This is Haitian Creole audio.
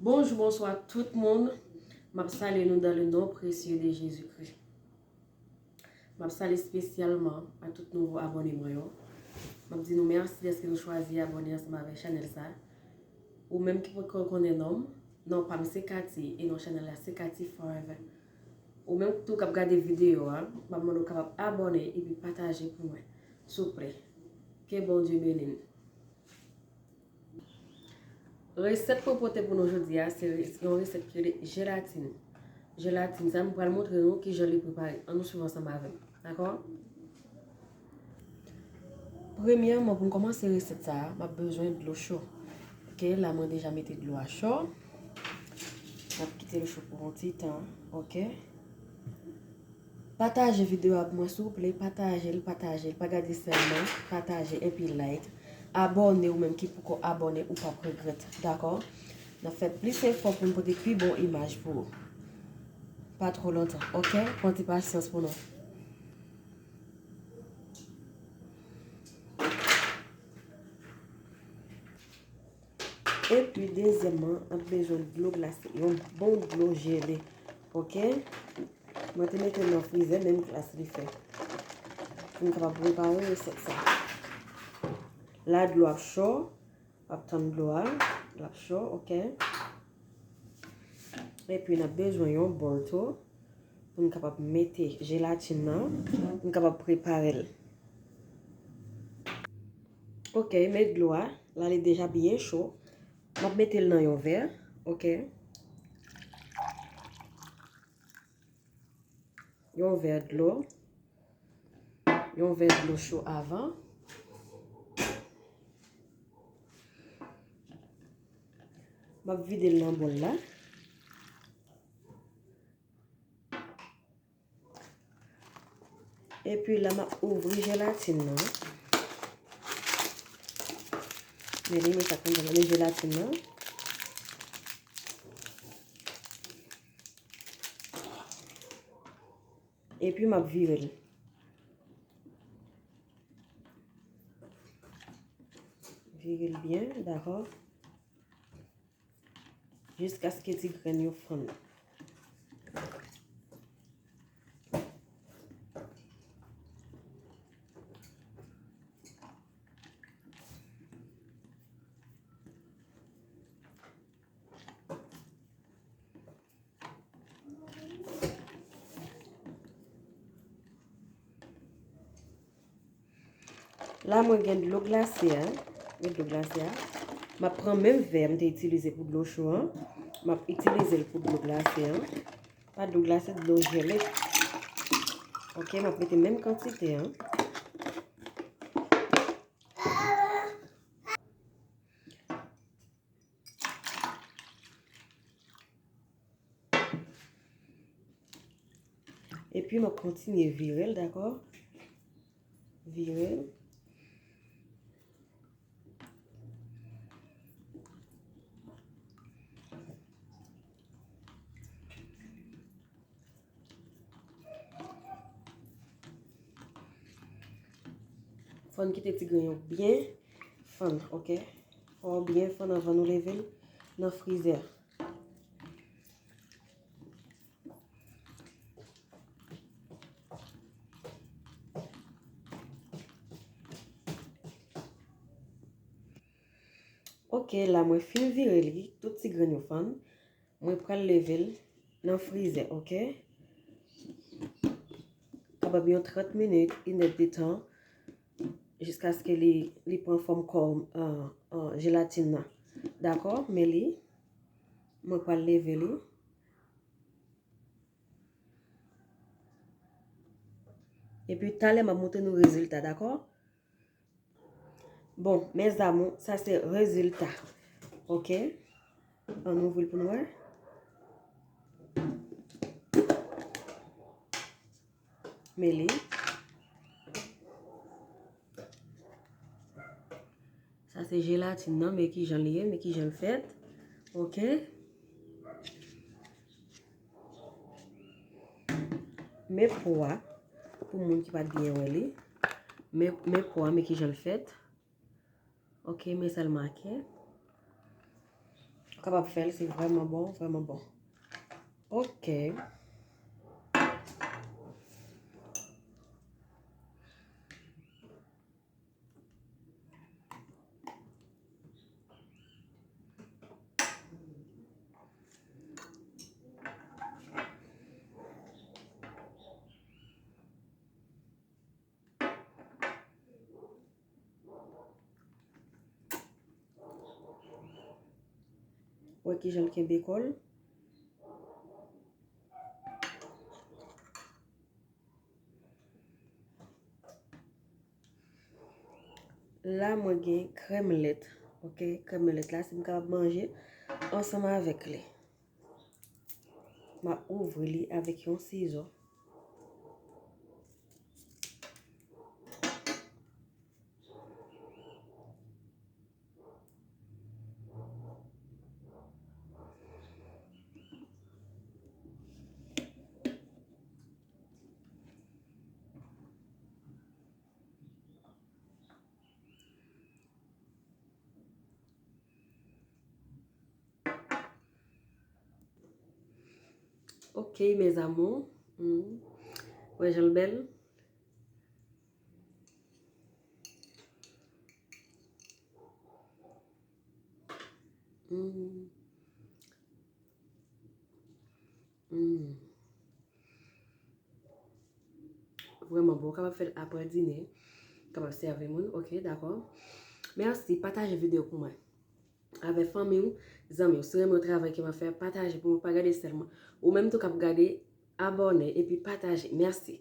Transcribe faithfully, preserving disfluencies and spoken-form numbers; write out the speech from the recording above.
Bonjou, bonswa tout moun. M ap salye nou dans le nom précieux de Jésus-Christ. M ap salye espesyalman a tout nouvo abòne mwen yo. M ap di nou mèsi dèske nou chwazi abòne ansanm avèk chanèl sa. Ou menm ki poko konnen non m, non pa m se Katy e non chanèl la se Katy Forever. Ou menm tou k ap gade videyo a, m ap mande w kapab abòne epi pataje pou mwen, souple. Ke Bondye beni n. Resèt pou pote pou nou jodi a, se re- yon resèt ki rele jelatin. Jelatin sa, m pral montre nou kijan li prepare. Ann nou swiv ansanm avè m. Dakò? Premyèman, pou n kòmanse resèt sa a, m ap bezwen dlo cho. Ok, la mwen deja mete dlo a cho. M ap kite l cho pou yon ti tan. Ok. Pataje videyo a pou mwen, souple. Pataje l, pataje l. Pa gade sèlman. Pataje epi like. Abòne, ou menm ki poko abòne, ou p ap regrèt. Dakò? N ap fè plis efò pou n pote pi bon imaj pou ou. Pa twò lontan, ok? Pran ti pasyans pou nou. Epi, dezyèmman, n ap bezwen dlo glase, yon bon dlo jele, ok? Mwen te mete l nan frizè, menm glas li fè. Pou n kapab prepare resèt sa. La, dlo ap cho, w ap tann dlo a, l ap cho, ok? Epi, n ap bezwen yon bòl tou. Pou n kapab mete jelatin nan, pou n kapab prepare l. Ok, men dlo a, la li deja byen cho. M ap mete l nan yon vè, ok. Yon vè dlo. Yon vè dlo cho avan. M ap vide l nan bòl la. Epi la, m ap ouvri jelatin nan. Men li, men sa konn jan, men jelatin nan. Epi m ap vire l. Vire l byen, dakò? Jiskaske ti grenn yo fann. La, mwen gen dlo glase a. Gen dlo glase a. M ap pran menm vè m te itilize pou dlo cho an. M ap itilize l pou dlo glase an. Pa dlo glase, dlo jele. Ok, m ap mete menm kantite an. Epi, m ap kontinye vire l, dakò? Vire l. Fò n kite ti grenn yo byen fann, ok? Fò yo byen fann anvan nou leve l nan frizè. Ok, la mwen fin vire li, tout ti grenn yo fann. Mwen pral leve l nan frizè, ok? Kapab yon trant minit, inèdtan, jiskaske li, li pran fòm kò, ah, ah, jelatin nan. Dakò? Men li, mwen pral leve li. Epi talè m ap montre nou rezilta, dakò? Bon, mes amours, sa se rezilta. Ok? Ann ouvri l pou n wè. Men li. Sa se jelatin nan, men kijan li ye, men kijan l fèt. Ok. Men po a, pou moun ki pa t byen wè li. Men, men po a, men kijan l fèt. Ok, men sa l make. Ou Kapab fè l, se vrèman bon, vrèman bon. Ok. Wè kijan l kenbe kò l. La, mwen gen krèm lèt, ok? Krèm lèt la, si m kapab manje ansanm avèk li. M ap ouvri li avèk yon sizo. Ok, mes amours. Mm. Wè jan l bèl. Mm. Mm. Vrèman bon, w kapab fè l apre dine, kapab sèvi moun, ok, dakò. Mèsi, pataje videyo pou mwen. Avèk fanmi w, zanmi w. Si w renmen yon travay ke m ap fè, pataje pou mwen, pa gade sèlman. Ou menm tou k ap gade, abòne epi pataje. Mèsi.